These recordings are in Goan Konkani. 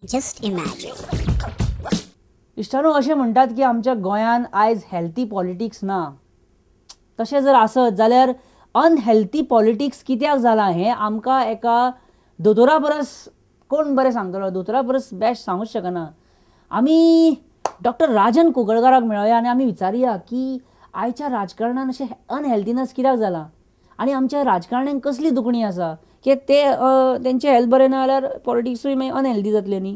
Just imagine. इश्टानो, अशें म्हणटात की आमच्या गोंयांत आयज हेल्थी पॉलिटिक्स ना. तशें जर आसत जाल्यार अनहेल्थी पॉलिटिक्स कित्याक जालां हें आमकां एका दोतोरा परस कोण बरें सांगतलो, दोतोरा परस बेस्ट सांगूच शकना. आमी डॉक्टर राजन कुंकळकाराक मेळोया आनी आमी विचारुया की आयच्या राजकारणान अशें अनहेल्थीनस कित्याक जालां आनी आमच्या राजकारण्यांक कसली दुखणी आसा की ते तेंचें हेल्थ बरें ना जाल्यार पॉलिटिक्सूय मागीर अनहेल्दी जातलें न्ही.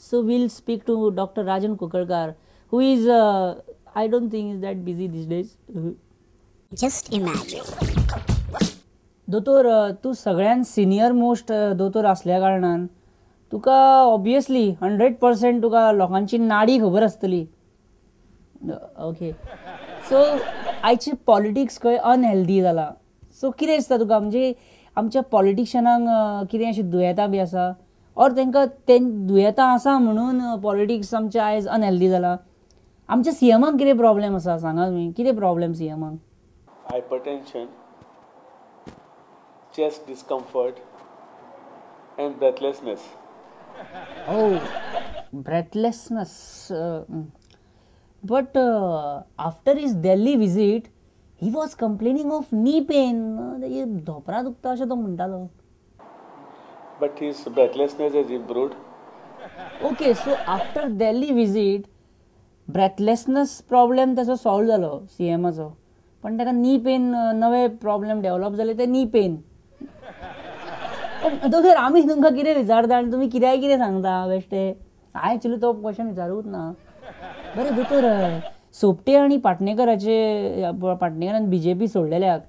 So we'll speak to doctor Rajan Kunkalkar, who is I don't think is that busy these days. Just imagine. दोतोर, तूं सगळ्यान सिनियर मोस्ट दोतोर आसल्या कारणान तुका ऑब्वियसली 100% तुका लोकांची नाडी खबर आसतली. ओके, सो आयचे पॉलिटिक्स खंय अनहेल्दी जाला, सो कितें दिसता तुका, म्हणजे आमच्या पॉलिटिशियनांक कितें अशें दुयेंतां बी आसा ऑर तांकां ते दुयेंतां आसा म्हणून पॉलिटिक्स आमचें आयज अनहेल्दी जाला? आमच्या सीएमाक कितें प्रॉब्लेम आसा सांगा तुमी, कितें problem सीएमाक? Hypertension, chest discomfort and breathlessness. Oh, breathlessness. But after his Delhi visit he was complaining of knee pain, धोपरां दुखता अशें तो म्हणटालो. But his breathlessness has improved. Okay, so after Delhi visit breathlessness problem ताचो सॉल्व जालो सीएमाचो, पण ताका नी पेन नवे प्रॉब्लेम डेव्हलप जाले ते नी पेन. पण दोतोर, आमी तुमकां कितें विचारता आनी तुमी कित्याय कितें सांगता बेश्टे. हांवें एक्चुली तो क्वेश्चन विचारूंक ना. बरें दोतोर, सोपटे आनी पाटणेकराचे, पाटणेकरान बीजेपी सोडलेल्याक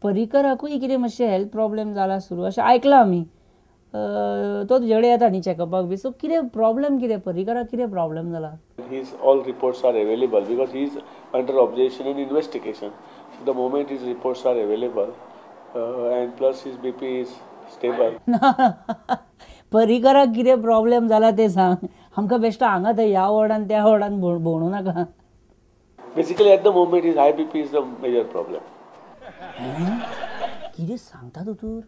पर्रीकराकूय कितें मातशें हेल्थ प्रॉब्लेम जाला सुरू अशें आयकलां आमी. तो तुजे कडेन येता न्ही चॅकअपाक बी, सो कितें प्रॉब्लेम, कितें पर्रीकराक कितें प्रॉब्लेम जाला? His all reports are available because he is under observation and investigation. So the moment his reports are available and plus his BP is stable. पर्रीकराक कितें प्रॉब्लेम जाला तें सांग आमकां, बेश्टो हांगा थंय ह्या वॉर्डान त्या वॉर्डान भोंवडूं नाका. Basically at the moment his high BP is the major problem. कितें सांगता दोतोर?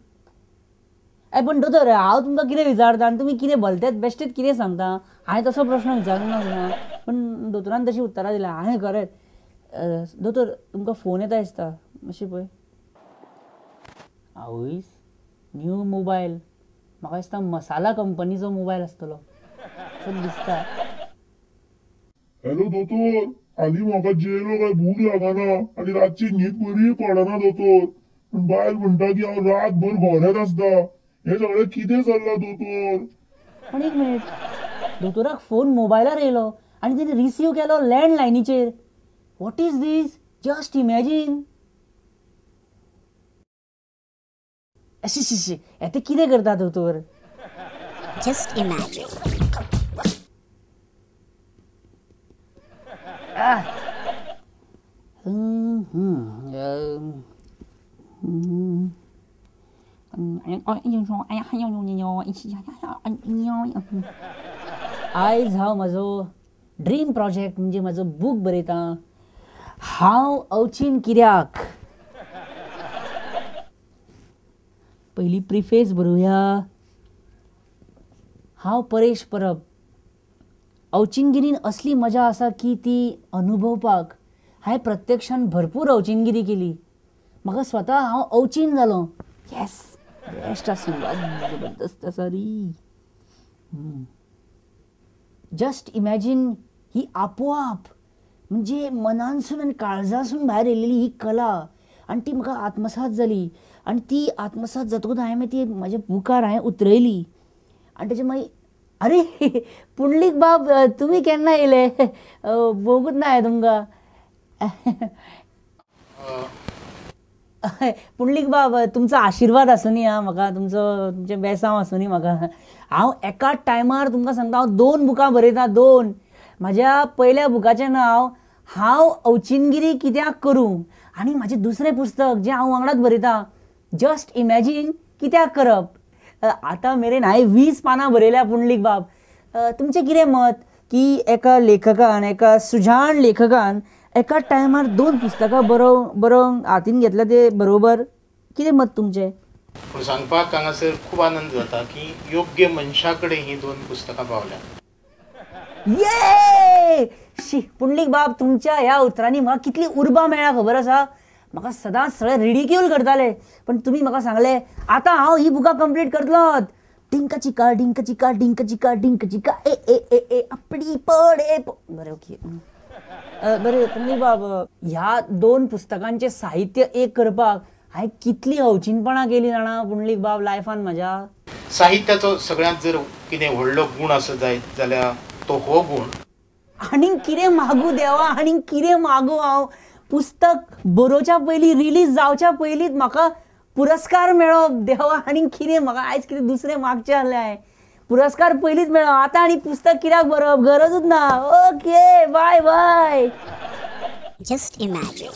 ए पण दोतोर, हांव तुमकां कितें विचारता आनी तुमी कितें भलतेच बेश्टेच कितें सांगता. हांवें तसो प्रश्न विचारूंक ना, पूण दोतोरान तशी उत्तरां दिल्या. हांवें खरेंच दोतोर तुमकां फोन येता दिसता, मातशें पळय. आवयस, न्यू मोबायल, म्हाका दिसता मसाला कंपनीचो मोबायल आसतलो असो दिसता. हॅलो दोतोर, हालीं म्हाका जेयलो काय भूक लागना आनी रातची न्हीद बरी पडना दोतोर. पूण बायल म्हणटा की हांव रातभर घोरेत आसता. हें सगळें कितें चल्लां दोतोर? पण एक मिनीट, दोतोराक फोन मोबायलार येयलो आनी तेणी रिसीव केलो लँडलायनीचेर. What is this? Just imagine. अशी शी शी, हें तें कितें करता दोतोर? Just imagine. आयज हांव म्हजो ड्रीम प्रोजेक्ट म्हणजे म्हजो बूक बरयतां, हांव अवचीन कित्याक. पयलीं प्रिफेस बरोवया. हांव परेश परब. अवचिनगिरीन असली मजा आसा की ती अनुभवपाक हांवें प्रत्यक्षान भरपूर अवचिनगिरी केली. म्हाका स्वता हांव अवचीन जालो. येस, बेस्ट आसा, जबरदस्त आसा री. जस्ट इमॅजीन, ही आपोआप म्हणजे मनानसून आनी काळजासून भायर येयलेली ही कला, आनी ती म्हाका आत्मसात जाली. आनी ती आत्मसात जातकूच हांवें मागीर ती म्हाज्या बुकार हांवें उतरयली. आनी तेजे मागीर अरे पुंडलीक बाब, तुमी केन्ना येयले? बघूच ना हांवें तुमकां. पुंडलीक बाब, तुमचो आशिर्वाद आसुनी आं म्हाका, तुमचो तुमचें बेसांव आसुनी म्हाका. हांव एकाच टायमार तुमकां सांगता, हांव 2 बुकां बरयतां, 2. म्हाज्या पयल्या बुकाचें नांव हांव अवचिनगिरी कित्याक करूं, आनी म्हाजें दुसरें पुस्तक जें हांव वांगडाच बरयतां, जस्ट इमॅजीन कित्याक करप. आतां मेरेन हांवें 20 पानां बरयल्या. पुंडलीक बाब, तुमचें कितें मत की एका लेखकान, एका सुजाण लेखकान एका टायमार 2 पुस्तकां बरोवंक हातीन घेतल्या ते बरोबर? कितें मत तुमचें? पूण सांगपाक हांगासर खूब आनंद जाता की योग्य मनशा कडेन हीं दोन पुस्तकां पावल्यात. ये शी पुंडलीक बाब, तुमच्या ह्या उतरांनी म्हाका कितली उर्बा मेळ्ळा खबर आसा. म्हाका सदांच सगळे रिडिक्यूल करताले, पण तुमी म्हाका सांगले आतां हांव ही बुकां कंप्लीट करतलोच. डिंका चिका डिंका चिका डिंका चिका डिंका चिका ए ए ए ए आपडी पड ए. बरें ओके. बरें पुंडलीक बाब, ह्या दोन पुस्तकांचें साहित्य एक करपाक हांवें कितली अवचिनपणां केली जाणा पुंडलीक बाब लायफान म्हज्या. साहित्याचो सगळ्यांत जर कितें व्हडलो गूण आसत जायत जाल्यार तो हो गूण. आनीक कितें मागू देवा, आनीक कितें मागू हांव. पुस्तक बरोवच्या पयलीं, रिलीज जावच्या पयलींच म्हाका पुरस्कार मेळ्ळो. देवा आनीक कितें म्हाका आयज कितें दुसरें मागचें आहलें हांवें. पुरस्कार पयलींच मेळ्ळो, आतां आनी पुस्तक कित्याक बरोवप, गरजूच ना. Okay bye bye. Just imagine.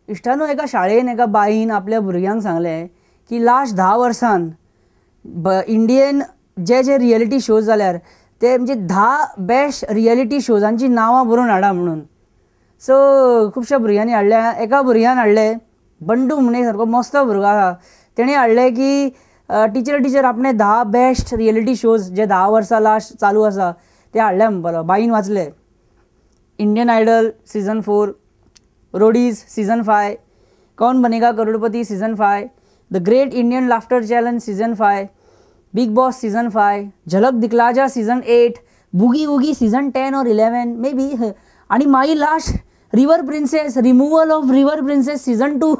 इश्टानो, एका शाळेन एका बाईन आपल्या भुरग्यांक सांगलें की लास्ट 10 वर्सान इंडियन जे जे रियलिटी शोज जाल्यार ते म्हणजे 10 बेस्ट रियलिटी शोजांची नांवां बरोवन हाडा म्हणून. सो खुबश्या भुरग्यांनी हाडल्या. एका भुरग्यान हाडलें, बंडू म्हण सारको मस्त भुरगो आसा, तेणें हाडलें की टिचर टिचर आपणे 10 बेस्ट रियलिटी शोज जे 10 वर्सां लास्ट चालू आसा ते हाडले म्हणपालो. बाईन वाचले, Indian Idol season 4, Roadies season 5, Kaun Banega Crorepati season 5, the great Indian laughter challenge season 5, Bigg Boss season 5, Jhalak Dikhla Jaa season 8, Boogie Woogie season 10 or 11 may be, आनी मागीर last river princess, removal of river princess season 2.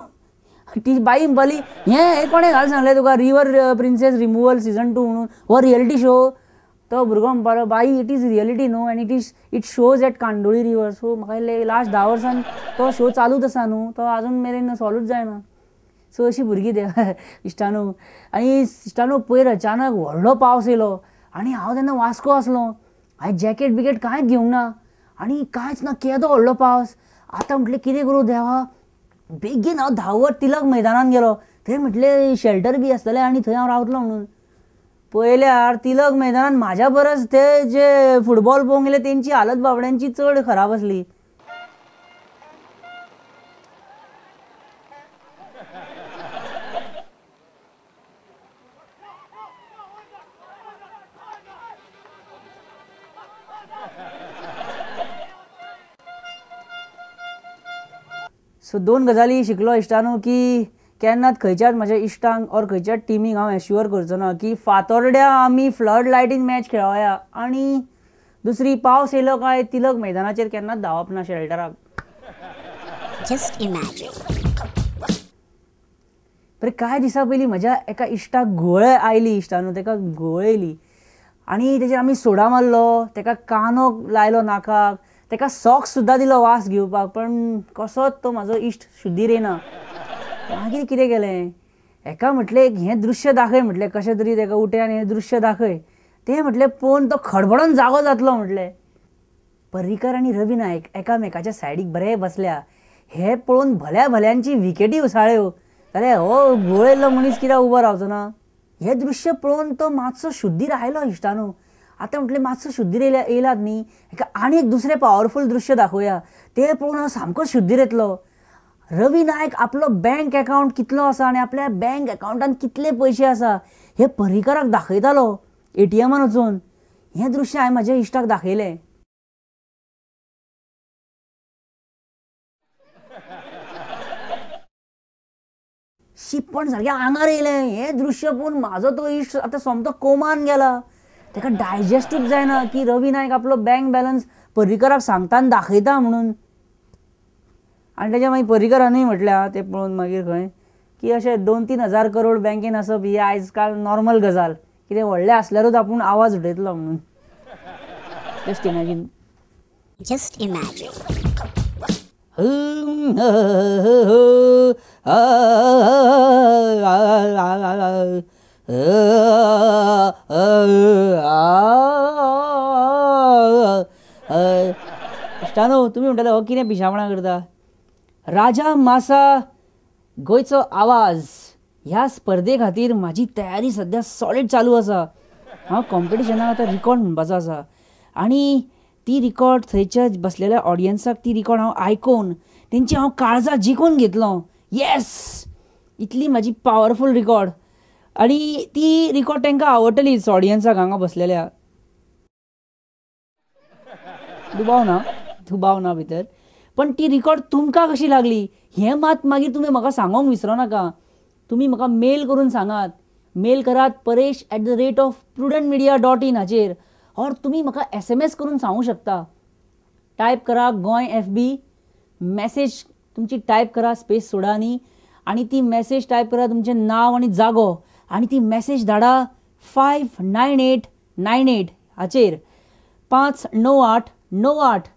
ती बाई म्हणपाली हें कोणें घाल सांगलें तुका रिवर प्रिन्सेस रिमुवल सीजन 2 म्हणून, हो रियलिटी शो. तो भुरगो म्हणपालो बाई it is reality न्हू and it is it shows at Candolim river. So म्हाका इल्लें लास्ट 10 वर्सान तो शो चालूच आसा न्हू, तो आजून मेरेन सॉल्वूच जायना. सो अशी भुरगीं ते इश्टानो. आनी इश्टानो पयर अचानक व्हडलो पावस येयलो आनी हांव तेन्ना वास्को आसलो, हांवें जॅकेट बिकेट कांयच घेवंक ना आनी कांयच ना, केदो व्हडलो पावस. आतां म्हटलें कितें करूं देवा, बेगीन हांव धांवत तिलक मैदानान गेलो. थंय म्हटलें शेल्टर बी आसतलें आनी थंय हांव रावतलो म्हणून. पळयल्यार तिलक मैदानान म्हाज्या परस ते जे फुटबॉल पळोवंक गेले तेंची हालत बाबड्यांची चड खराब आसली. सो 2 गजाली शिकलो इश्टानो, की केन्नाच खंयच्याच म्हज्या इश्टांक ऑर खंयच्याच टिमीक हांव एश्युअर करचो ना की फातोर्ड्या आमी फ्लड लायटीन मॅच खेळोया, आनी दुसरी पावस येयलो काय तिलक मैदानाचेर केन्नाच धांवप ना शेल्टराक. Just imagine. बरें, कांय दिसां पयलीं म्हज्या एका इश्टाक घुंवळ आयली. इश्टानो, ताका घुंवळ येयली आनी तेजेर आमी सोडा मारलो, ताका कानो लायलो नाकाक, ताका सॉक्स सुद्दां दिलो वास घेवपाक, पण कसोच तो म्हाजो इश्ट शुद्धीर येना. मागीर कितें केलें, हेका म्हटलें हें दृश्य दाखय म्हटलें, कशें तरी ताका उठय आनी हें दृश्य दाखय. तें म्हटलें पळोवन तो खडबडोन जागो जातलो म्हटलें. पर्रीकर आनी रवी नायक एकामेकाच्या सायडीक बरे बसल्या हें पळोवन भल्या भल्यांची विकेटी उसळ्यो. जाल्यार हो घुंवळ मनीस कित्याक उबो रावचो ना. हें दृश्य पळोवन तो मातसो शुद्धीर आयलो इश्टानो. आतां म्हटलें मातसो शुद्धीर येयलात न्ही, हेका आनी एक दुसरें पावरफूल दृश्य दाखोवया, तें पळोवन हांव सामको शुद्धीर येतलो. रवी नायक आपलो बँक एकावंट कितलो आसा आनी आपल्या बँक एकावंटान कितले पयशे आसा हे पर्रीकराक दाखयतालो एटीएमान वचून. हें दृश्य हांवें म्हज्या इश्टाक दाखयलें. शिपण सारकें आंगार येयलें. हें दृश्य पळोवन म्हाजो तो इश्ट आतां सोमतो कोमान गेला. ताका डायजेस्टूच जायना की रवी नायक आपलो बँक बॅलन्स पर्रीकराक सांगता आनी दाखयता म्हणून. आनी तेज्या मागीर पर्रीकरानूय म्हटलें तें पळोवन मागीर खंय की अशें 2-3 हजार करोड बँकेन आसप ही आयज काल नॉर्मल गजाल, कितें व्हडलें आसल्यारूच आपूण आवाज उठयतलो म्हणून. Just imagine. Just imagine. इश्टानो, तुमी म्हणटले हो कितें पिशापणां करता. राजा मासा गोंयचो आवाज ह्या स्पर्धे खातीर म्हाजी तयारी सद्या सॉलीड चालू आसा. हांव कॉम्पिटिशनाक आतां रिकॉर्ड म्हणपाचो आसा आनी ती रिकॉर्ड थंयच्या बसलेल्या ऑडियन्साक ती रिकॉर्ड हांव आयकोन तेंची हांव काळजां जिखून घेतलो. येस इतली म्हाजी पावरफूल रिकॉर्ड आनी ती रिकॉर्ड तांकां आवडटलीच ऑडियन्साक हांगा बसलेल्या, दुबाव ना, दुबाव ना भितर. पण ती रिकॉर्ड तुमकां कशी लागली हें मात मागीर तुमी म्हाका सांगोंक विसरो नाका. तुमी म्हाका मेल करून सांगात, मेल करात paresh@prudentmedia.in हाचेर, ऑर तुमी म्हाका SMS करून सांगूं शकता. टायप करा गोंय FB, message तुमची टायप करा, स्पेस सोडा न्ही, आनी ती मॅसेज टायप करा तुमचें नांव आनी जागो, आनी ती मॅसेज धाडा 59898 हाचेर, 59898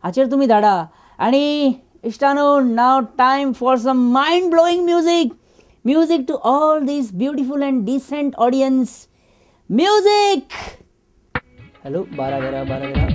हाचेर तुमी धाडा. आनी इश्टानो, now time for some mind blowing music, music to all this beautiful and decent audience. Music. Hello, 12 13 12 13.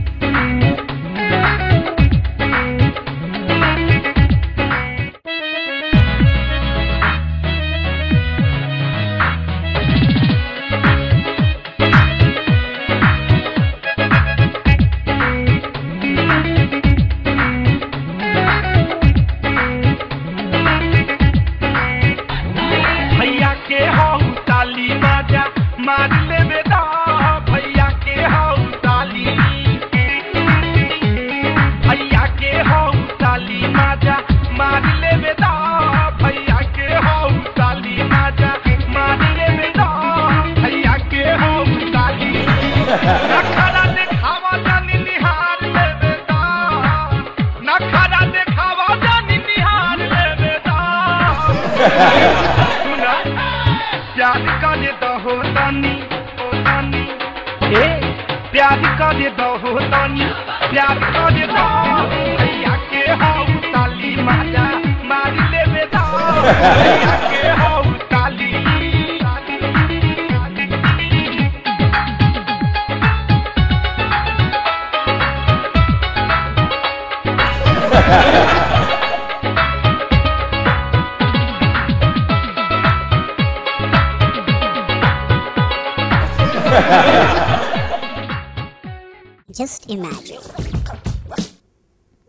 Just imagine.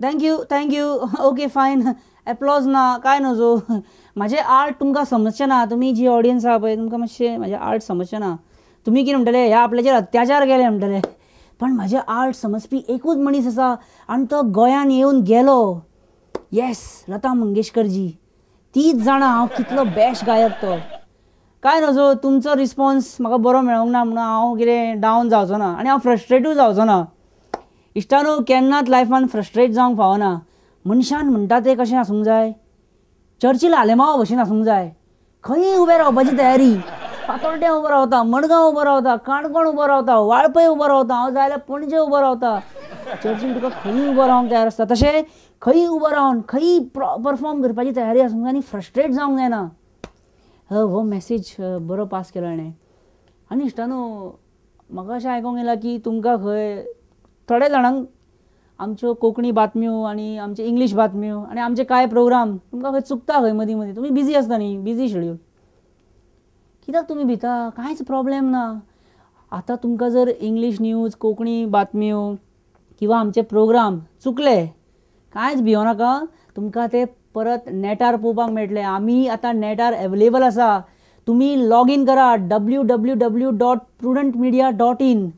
Thank you, thank you. Okay, fine. Applause ना काय नजो. म्हाजें आर्ट तुमकां समजचें ना, तुमी जी ऑडियन्स आहा पळय तुमकां मातशें म्हाजें आर्ट समजचें ना. तुमी कितें म्हणटले, ह्या आपल्याचेर अत्याचार केले म्हणटले. पण म्हाजें आर्ट समजपी एकूच मनीस आसा आनी तो गोंयान येवन गेलो. येस, लता मंगेशकरजी. तीच जाणा हांव कितलो बेस्ट गायक तो. काय नजो, तुमचो रिस्पॉन्स म्हाका बरो मेळोंक ना म्हणून हांव कितें डावन जावचो ना आनी हांव फ्रस्ट्रेटूय जावचो ना. इश्टानो, केन्नाच लायफान फ्रस्ट्रेट जावंक फावना. मनशान म्हणटा तें कशें आसूंक जाय, चर्चील आलेमांव भशेन आसूंक जाय. खंय उबें रावपाची तयारी, फातोड्ड्यां उबो रावता, मडगांव उबो रावता, काणकोण उबो रावता, वाळपय उबो रावता, हांव जाय जाल्यार पणजे उबो रावता. चर्चील तुका खंय उबो रावंक तयार आसता, तशें खंय उबो रावन खंय परफॉर्म करपाची तयारी आसूंक जाय आनी फ्रस्ट्रेट जावंक जायना. हो मॅसेज बरो पास केलो हाणें. आनी इश्टानो, म्हाका अशें आयकोंक येयलां की तुमकां खंय थोड्या जाणांक आमच्यो कोंकणी बातम्यो आनी आमचे इंग्लीश बातम्यो आनी आमचे कांय प्रोग्राम तुमकां खंय चुकता, खंय मदीं मदीं तुमी बिजी आसता न्ही, बिजी शेड्यूल. कित्याक तुमी भिता, कांयच प्रॉब्लेम ना. आतां तुमकां जर इंग्लीश न्यूज, कोंकणी बातम्यो किंवा आमचे प्रोग्राम चुकले, कांयच भियो नाका, तुमकां ते परत नेटार पळोवपाक मेळटले. आमी आतां नेटार एवेलेबल आसा. तुमी लॉगीन करा www.prudentmedia.in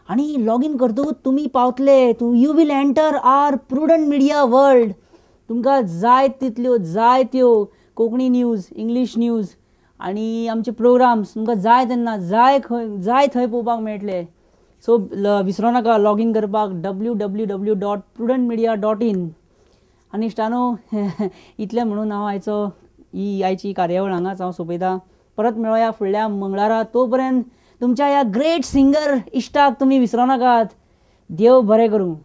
आनी लॉगीन करतकूच तुमी पावतले, you will enter our Prudent Media world. तुमकां जाय तितल्यो जाय त्यो कोंकणी न्यूज, इंग्लीश न्यूज आनी आमचे प्रोग्राम्स तुमकां जाय तेन्ना जाय खंय जाय थंय पळोवपाक मेळटले. सो विसरो नाका लॉगीन करपाक www.prudentmedia.in. आनी इश्टानो, इतलें म्हणून हांव आयचो ही आयची कार्यावळ हांगाच हांव सोंपयता. परत मेळोया फुडल्या मंगळारा. तो पर्यंत तुमच्या ह्या ग्रेट सिंगर इश्टाक तुमी विसरो नाकात. देव बरें करूं.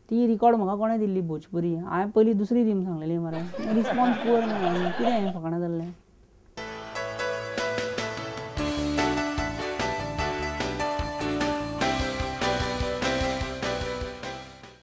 ती रिकॉर्ड म्हाका कोणें दिल्ली भोजपुरी, हांवें पयलीं दुसरी दी म्हूण सांगलेली मरे, रिस्पॉन्स पुवर कितें फकाणां जाल्लें.